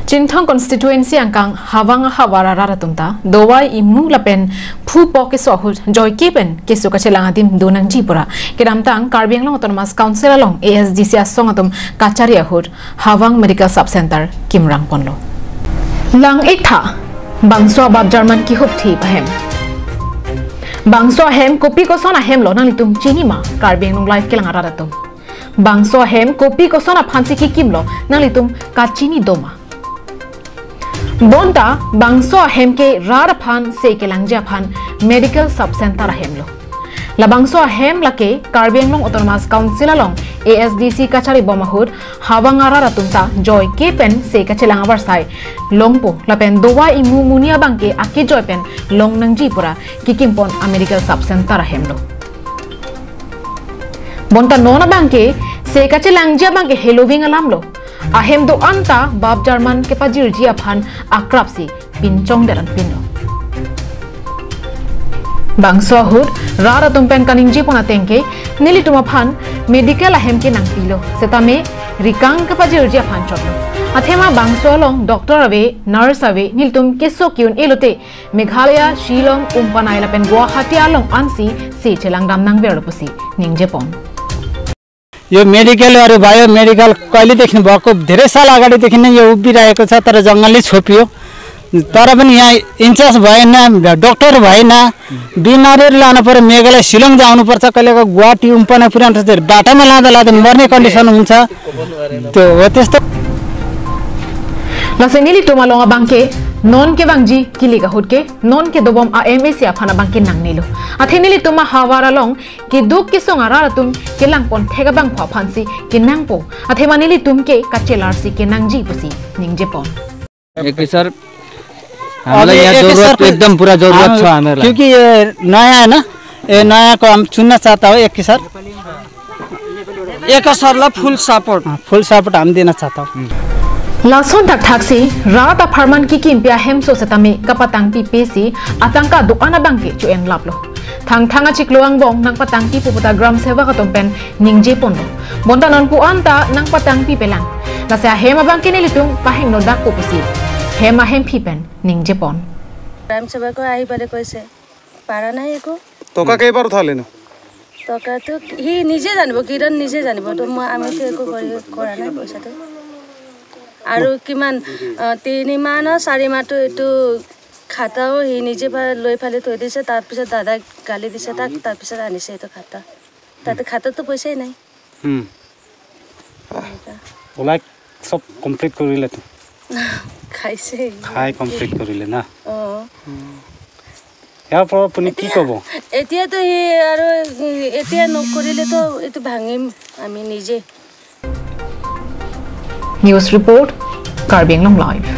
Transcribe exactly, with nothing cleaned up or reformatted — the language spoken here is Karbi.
Chinthong constituency angkang Hawang ahavar arat atum ta dovai imu lapen phu pok keso ahut joike pen keso kachelang adim do nangji pura kedamtang Karbi Anglong Autonomous Council along A S D C asong atum kachari ahut Hawang Medical Sub Center kimrang ponlo. Lang-iktha bangso abab German kihupthi ahem. Bangso ahem kopi koson ahem lo nanglitum chini ma Karbi Anglong Live kelang arat atum? Bangso ahem kopi koson aphansi kikimlo nanglitum kachini do ma? Bonta bangso ahem ke rat aphan se kelangji aphan Medical Sub Center ahem lo. Labangso ahem lake Karbi Anglong Autonomous Council along A S D C kachari bom ahut Hawang arat atum ta joike pen se kachelang avarsai longpo lapen dovai imu muni abangke akejoi pen long nangji pura kikim pon a Medical Sub Center ahem lo. Bonta non abangke se kachelangji abangke heloving alam lo. Ahem do-an ta bab German kepajirji aphan akrapsi pinchong deran pinlo. Bangso ahut rat atum pen kaningje pon ateng ke nelitum aphan medical ahem ke nangpilo setame rikang kepajirji aphan chotlo. Athema bangso along doctor ave, nurse ave, nelitum keso ki-un-e lote Meghalaya, Shillong, Umpanai lapen Guwahati along ansi se chelangdam nangverlo pusi ningje pon. यो मेडिकल अरे bio medical कहिलेदेखि भएको, धेरै साल अगाडिदेखि नै यो उभिरहेको छ, तर जङ्गलले छोपियो। तर पनि यहाँ इन्चार्ज भएन, डक्टर भएन, बिमारीहरू लानु पर्यो मेघालय सिलोङ जानुपर्छ, कहिलेको गुवाहाटी उम्पना पुर्याउनु पर्छ, बाटामा लाँदा लाँदै मर्ने कन्डिसन हुन्छ। त्यो हो त्यस्तो। Lasi nelitum along abangke non kevangji kilik ahut ke non kedobom a M A C aphan abangke nangnelo. Athe nelitum ahavar along keduk kesung arat atum kelang pon thek abangphu aphansi kenangpo. Athema nelitum ke kachelarsi kenangji pusi ningje pon. एक ही सर, अभी हमें एक ही जरूरत सर पे एकदम पूरा जरूरत हम, था हमें। क्योंकि ये नया है ना, ये नया को हम चुनना चाहता हूँ एक ही सर। एक ही सर ला फुल सपोर्ट। हाँ, फुल सपोर्ट हम देना चाहता हूँ। Lason thakthaksi rat apharman kikimpi ahemso setame kapatangpipe si atangka do-an abangke cho-enlaplo. Thangthang achiklo angbong nangpatangpipo puta Gram Sevak atum pen ningje ponlo. Bonta non pu-an ta nangpatangpipelang. Lasi ahem abangke nelitum pahingno dakpo pusi hem ahemphi pen ningje pon. গ্ৰাম সেৱকে আহি পেলাই কৈছে, পাৰা নাই একো। টকা কেইবাৰ উঠালে নো? টকাটো সি নিজে জানিব, কিৰণ নিজে জানিব। তো মই, আমিতো একো কৰি, কৰা নাই পইচাটো। আৰু কিমান, আ, তিনি মাহ ন চাৰি মাহটো এইটো খাতাও সি নিজে পা-, লৈ ফালি থৈ দিছে, তাৰপিছত দাদাই গালি দিছে তাক, তাৰপিছত আনিছে এইটো খাতা। তাতে খাতাতো পইচাই নাই। হুম। ওলাই চব কমপ্লিট কৰিলে তো? খাইছে। খাই কমপ্লিট কৰিলে না? অ। ইয়াৰ পৰা আপুনি কি এতিয়া, ক'ব? এতিয়াতো সি আৰু, উম, এতিয়া নকৰিলেতো এইটো ভাঙিম আমি নিজে। News report, Karbi Anglong Live.